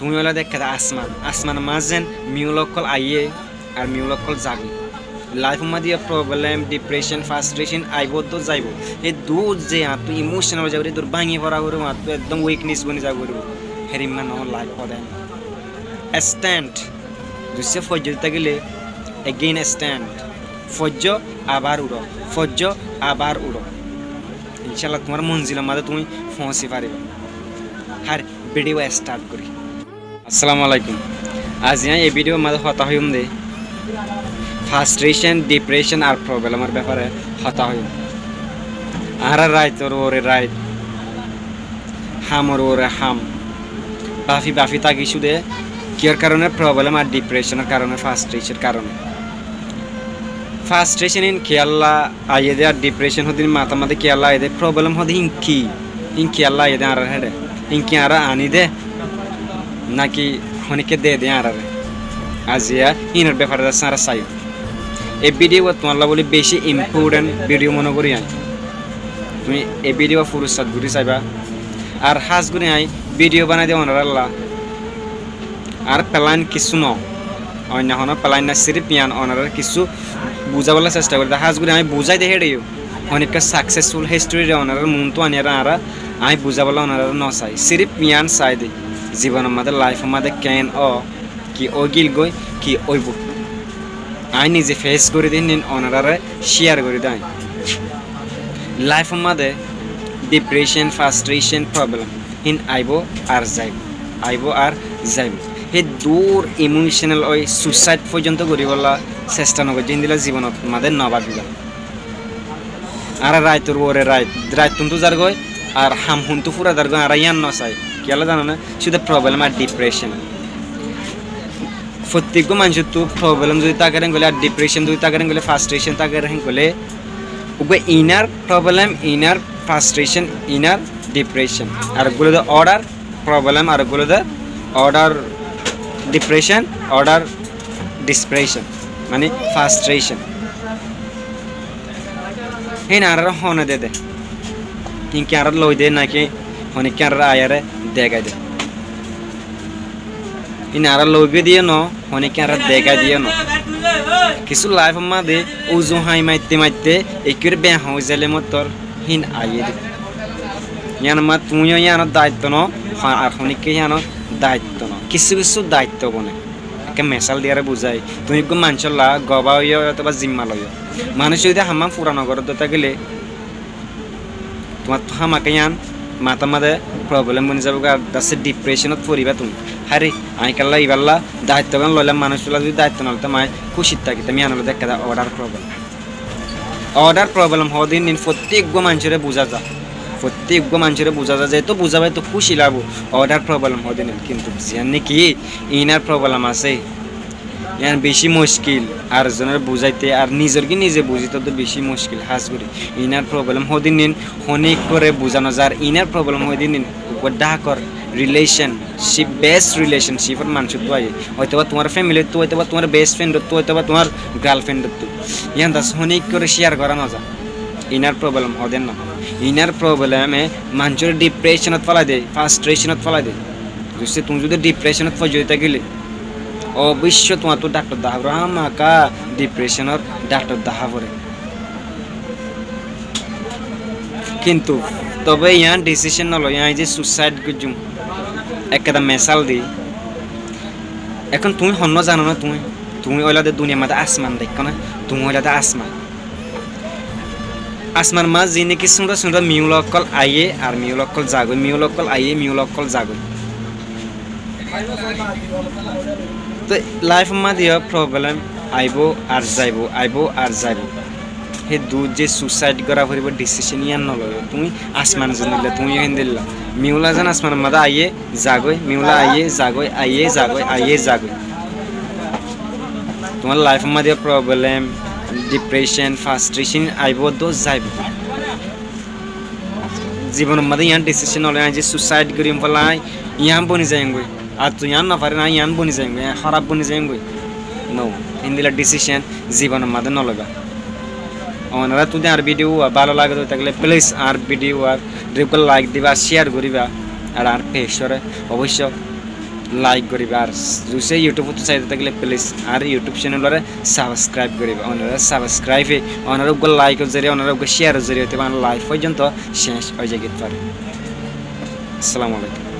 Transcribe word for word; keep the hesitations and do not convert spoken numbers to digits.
Tuñí óilade ekkán asman, asmanor mazé miyúl ókkol aiyé ar miyúl ókkol zagói. Laifór mazé problem, depression, frustration aibóu dé zaibóu. Hé dúr ze añáttu emotional ói zagói, dúr báñgi fora gorí, añáttu ekdom weakness boni zagói. Hérimma no laif hoó de. Stand. Dussé foijjó tákile, again stand. Foijjó, abar uçó. Foijjó, abar uçó. Incállah, tuáñr monzilor mazé tuñí foóñsi faribá. Har video start gorí. Assalamu alaikum. Aijja añí e video mazé hotá hoiyúm de frustration, depression ar problemor befare hotá hoiyúm. Añára raitor uore rait, hamor uore ham, bafi bafi táki cúde kiyór karone? Problem ar depressionor karone, frustrationor karone. Frustration in kiyólla aiyé de, ar depression hoóde in matár mazé kiyólla aiyé de, problem hoóde in ki, in kiyólla aiyé de añárar héçe, in ki añára aní de, náki honíkka de de añáráre? Aijja inor befare de añára saiyúm. E video tuáñlla bóli beci important video mone gorí añí. Tuñí e video furusat gorí saibá. Ar hás gorí añí video banai de onorálla. Ar plan kissú no, oinno honó plan no, sirif yián onoráre kissú buzábolla cesta gorí de. Hás gorí añí buzái de héçe yó, honíkka successful history re onorár muúntu aníyore añára añí buzábolla onoráre no sai, sirif yián sai de. Zibonor mazé, laifor mazé keén ó, ki óigil goi, ki óibou, añí nize face gorí de hín onoráre share gorí de añí. Laifor mazé depression, frustration, problem hín aibóu ar zaibóu, aibóu ar zaibóu. Hé dúr emotional ói suicide foijjonto goríbolla cesta no goijjé, híndilla zibonor mazé no báfiba. Añára raitor uore rait, rait tuntú zargói, ar ham huntú fura zargói, añára yián no sai. Kiyólla zano né? Cúde problem ar depression. Fottíggua maincóttu problem zodi táker héngole, ar depression zodi táker héngole, frustration táker héngole, uggúa inner problem, inner frustration, inner depression. Ar uggúa de outer problem, ar uggúa de outer depression, outer depression, mani frustration. Hín añáráre hone de de? Hín ki añáráre loi de náki honíkka añáráre aiyóre degai de? Hín añáráre loi goi de yó no, honíkka añáráre degai de yó no. Kissú laifor mazé uzu hañi maitte maitte ekkebaré behañi ói zaile mottor hín aiyé de. Yián mazé tuñí yó yiánor daitto no, ar honíkka yiánor daitto no. Kissú kissú daitto bone. Ekkán mesal diyóre buzái. Tuñí eggúa maincólla gobá óiyo otóba zimma loiyo, manúic zodi hammán fura no goré de tákile, tuáñrttu hámaká yián matár mazé problem boni zaibói, ar dassé depressionot foribá tuñí. Háre, añí kiyólla ibálla daitto gán loilam, manúic ólla zodi daitto no loitam, añí kúcit tákitam, yián óilde ekkán outer problem. Outer problem hoóde hín fottí eggúa maincóre buzá za. Fottí eggúa maincóre buzá za, zeto buzá faibo eto kúci lagibó. Outer problem hoóde hín, kintu ziyán náki inner problem asé, yián beci muckil. Ar zonore buzáite, ar nizor ki nize buzíte to beci muckil. Hás gorí inner problem hoóde hín honíkkáre buzá no za. Inner problem hoóde hín uggúa dhákor relationship, best relationship or manúicottú aiyé, óitabá tuáñr family ottu, óitabá tuáñr best friend ottu, óitabá tuáñr girlfriend ottu. Yián das honíkkáre share gorá no za. Inner problem hoóde hín no. Inner probleme manúcore depressionot félai de, frustrationot félai de. Zodi tuñí zodi depressionot foijjó tákile, oboicco tuáñrttu dhaktor dahá foribó, hámaká depressionor dhaktor dahá foribó. Kintu tobe yián decision no loi, añí ze suicide goijjúm, ekkán mesal di. Ehón tuñí honnúa zano né, tuñí, tuñí óilade duniyar mazé asman deikkó né, tuñí óilade asman. Asmanor mazé ziín náki súñça súñça miyúl ókkol aiyé ar miyúl ókkol zagói, miyúl ókkol aiyé, miyúl ókkol zagói. Toi laifor mazé yó problem aibóu ar zaibóu, aibóu ar zaibóu. Hé dúr ze suicide gorá foribó decision yián no loiyó. Tuñí asman zendilla, tuñí yó héndilla. Miyúla zan asmanor mazé aiyé, zagói, miyúla aiyé, zagói, aiyé, zagói, aiyé, zagói. Tuáñr laifor mazé yó problem, depression, frustration aibóu dé zaibóu. Zibonor mazé yián decision no loi, añí ze suicide goijjúm félai, yián boni zaiyum goi. Ar to yián no farir, añí yián boni zaiyum goi, yián hóraf boni zaiyum goi. No, héndilla decision zibonor mazé no loibá. Onoráttu zodi añár video bála lage tákile, please añár video aré like diba, share goríba, ar añár page ore oboicco like goriba. Ar zodi YouTube ot sai tákile please añár YouTube channel ore subscribe goriba. Onora subscribe e, onora uggwá like or zoriya, onora uggwá share or zoriya te añár life foijjonto cec ói zai fare. Assalamu alaikum.